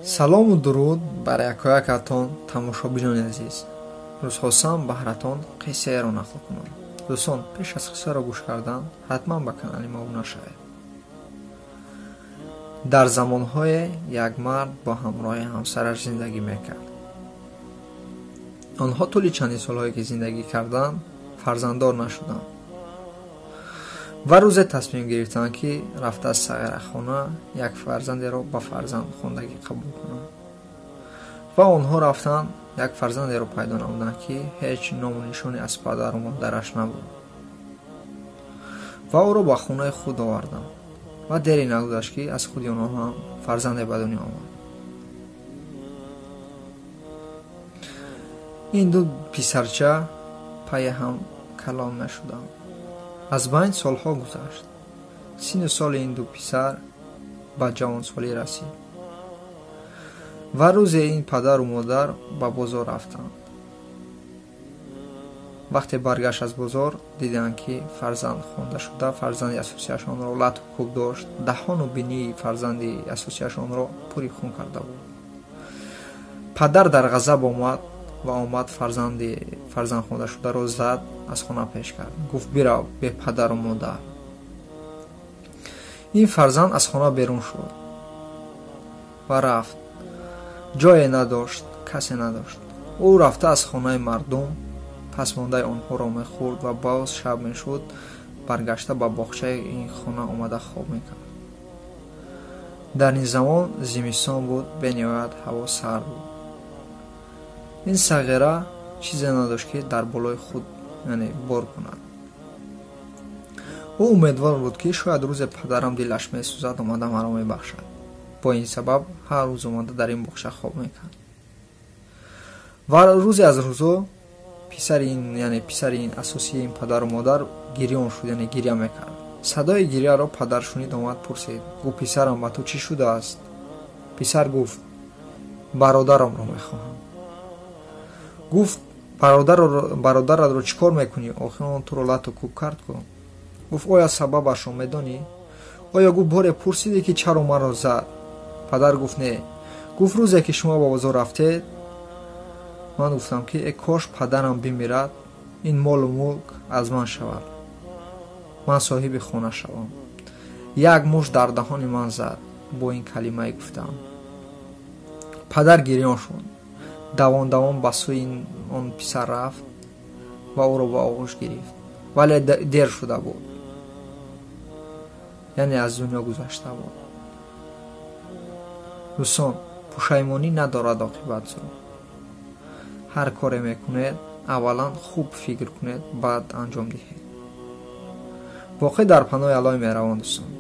Салому дуруд бар якоякатон тамошобинони азиз. Рӯзхостам баҳратон қиссаеро нақл кунам. Дӯстон, пеш аз қиссаро гӯш кардан ҳатман ба канали мо обуна шавед. Дар замонҳое як мард бо ҳамроҳи ҳамсараш зиндагӣ мекард. Онҳо тӯли чандин солҳое ки зиндагӣ карданд, фарзанддор нашуданд. Ва рӯзе тасмим гирифтанд, ки рафта аз сағирахона як фарзандеро ба фарзандхондагӣ қабул кунанд. Ва онҳо рафтанд, як фарзандеро пайдо намуданд, ки ҳеҷ ному нишоне аз падару модараш набуд. Ва ӯро ба хонаи худ оварданд. Ва дере нагузашт, ки аз худи онҳо ҳам фарзанде ба дунё омад. Ин ду писарча пайи ҳам калон мешуданд. Аз байн солҳо гузашт. Сину соли ин ду писар ба ҷавонсолӣ расид. Ва рӯзе ин падару модар ба бозор рафтанд. Вақте баргашт аз бозор, диданд, ки фарзанд хонда шуда фарзанди асосияшонро лату кӯб дошт, даҳону бинии фарзанди асосияшонро пури хун карда буд. Падар дар ғазаб омад ва омад фарзанд хонда шударо зад, аз хона пеш кард. Гуфт: бирав, бе падару модар. Ин фарзанд аз хона берун шуд ва рафт. Ҷое надошт, касе надошт. Ӯ рафта аз хонаи мардум пасмондаи онҳоро мехӯрд ва боз шаб мешуд, баргашта ба боғчаи ин хона омада хоб мекард. Дар ин замон зимистон буд, бениҳоят ҳаво сард буд. Ин сағира чизе надошт, ки дар болои худ, яъне бор кунад. Ӯ умедвор буд, ки шояд рӯзе падарам дилаш месӯзад, омада маро мебахшад. Бо ин сабаб ҳар рӯз омада дар ин боғча хоб мекард. Ва рӯзе аз рӯзо писари ин, яъне писари ин асосии ин падару модар гирён шуд, яъне гиря мекард. Садои гиряро падар шунид, омад пурсид. Гуфт: писарам, ба ту чӣ шудааст? Писар гуфт: бародарамро мехоҳам. Гуфт: бародаратро чӣ кор мекунӣ? Охир он туро лату кӯб кард ку. Гуфт: оя сабабашро медонӣ? Оё гуфт боре пурсидӣ, ки чаро маро зад? Падар гуфт: не. Гуфт: рӯзе ки шумо ба бозор рафтед, ман гуфтам, ки э кош падарам бимирад, ин молу мулк аз ман шавад, ман соҳиби хона шавам. Як мушт дар даҳони ман зад бо ин калимае гуфтам. Падар гирён шуд, давон давон ба сӯи он писар рафт ва ӯро ба оғӯш гирифт, вале дер шуда буд, яъне аз дунё гузашта буд. Дӯстон, пушаймонӣ надорад оқибат зуд. Ҳар коре мекунед, аввалан хуб фикр кунед, баъд анҷом диҳед. Воқеъ дар паноҳи Аллоҳи меҳрабон, дӯстон.